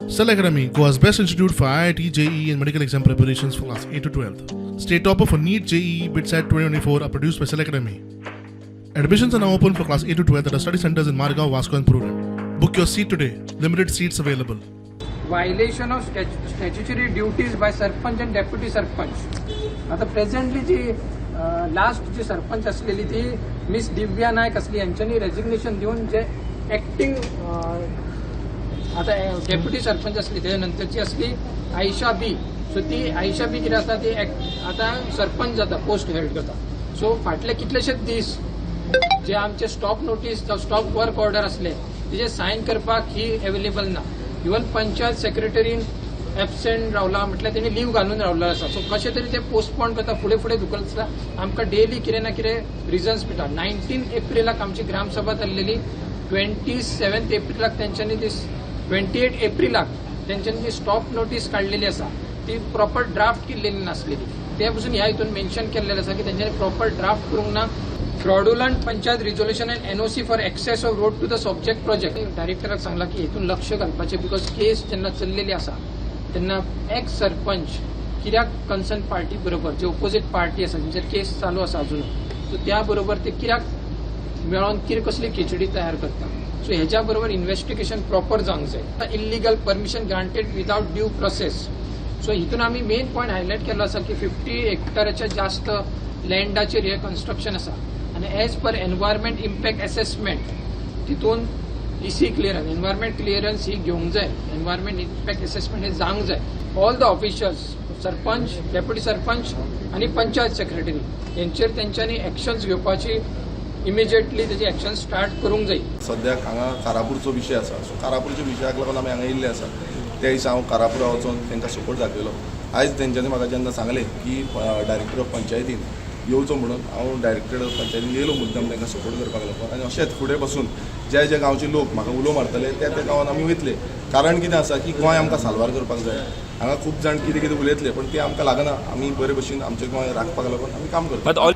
Cell Academy, Goa's best institute for IIT, JEE, and medical exam preparations for class 8 to 12. State topper for NEET, JEE, BITSAT 2024 are produced by Cell Academy. Admissions are now open for class 8 to 12 at our study centers in Margao, Vasco, and Prudent. Book your seat today. Limited seats available. Violation of statutory duties by sarpanch and deputy sarpanch. आता presently जी last जी सरपंच असलेली ती miss Divya Naik असली, यांच्यानी resignation दिवन जे acting आता deputy sarpanch असली, त्याच्या नंतरची असली आयशा बी. सो ती आयशा बी कितें आसा, ती आतां सरपंच जाता, पोस्ट हेल्ड करता. सो फाटले कितलेशेच दीस जे आमचे स्टॉप नोटीस जावं स्टॉप वर्क ऑर्डर असले, तेजे सायन करपाक ही अवेलेबल ना. इवन पंचायत सेक्रेटरीन एबसेंट रावला, म्हटल्यार तेणी लीव घालून रावलो आसा. सो कशें तरी ते पोस्टपोन करता, फुडें फुडें धुकलता. आमकां डेली कितें ना कितें रिजन्स मेळटा. 19 एप्रिलाक आमची ग्रामसभा जाल्लेली. 27 एप्रिलाक तेंच्यांनी ती, 28 एप्रिलाक तेंच्यांनी ती स्टॉप नोटीस काडलेली आसा, ती प्रॉपर ड्राफ्ट केल्लेली नासलेली. ते पसून ह्या हितून मेन्शन केल्लेलें आसा की तेंच्यांनी प्रॉपर ड्राफ्ट करूंक ना. Fraudulent panchayat resolution and NOC for access of road to the subject project. डायरेक्टराक सांगला की हितून लक्ष घालपाचें, because केस जेन्ना चल्लेली आसा तेन्ना एक्स सरपंच कित्याक कन्सर्न पार्टी बरोबर, जे ओपोजीट पार्टी आसा, जेंचेर केस चालू आसा अजून, सो त्या बरोबर ते कित्याक मेळोन कितें कसली खिचडी तयार करता. सो हेज्या बरोबर इन्व्हेस्टिगेशन प्रॉपर जावंक जाय. Illegal permission granted without due process. So हितून आमी मेन पॉयंट हायलायट केल्लो आसा की 50 हेक्टराच्या जास्त लँडाचेर हें कन्स्ट्रक्शन आसा आनी as per environment impact assessment तितून इसी क्लियरन्स, एनवायरमेंट क्लियरन्स ही घेवंक जाय, एनवायरमेंट इम्पॅक्ट असेसमेंट हे जावंक जाय. All the officials, sarpanch, deputy sarpanch आनी पंचायत सेक्रेटरी हेंचेर तेंच्यांनी एक्शन्स घेवपाची, इमिजिएटली तेजी एक्शन स्टार्ट करूंक जाय. सद्याक हांगा कारापूरचो विशय आसा. सो कारापूरच्या विशयाक लागून आमी हांगा येयल्ले आसा. त्या दिसा हांव कारापुरा वचोन तांकां सपोर्ट दाखयलो. आयज तेंच्यांनी म्हाका जेन्ना सांगलें की डायरेक्टर ऑफ पंचायतीन येवचो म्हणून, हांव डायरेक्टर ऑफ पंचायतीन येयलो मुद्दम तांकां सपोर्ट करपाक लागून. आनी अशेंच फुडें बसून जे जे गांवचे लोक म्हाका उलो मारतले, त्या त्या गांवान आमी वयतले. कारण कितें आसा की गोंय आमकां साल्वार करपाक जाय. हांगा खूब जाण कितें कितें उलयतले, पण तें आमकां लागना. आमी बरे भशेन आमचें गोंय राखपाक लागून आमी काम करता. But all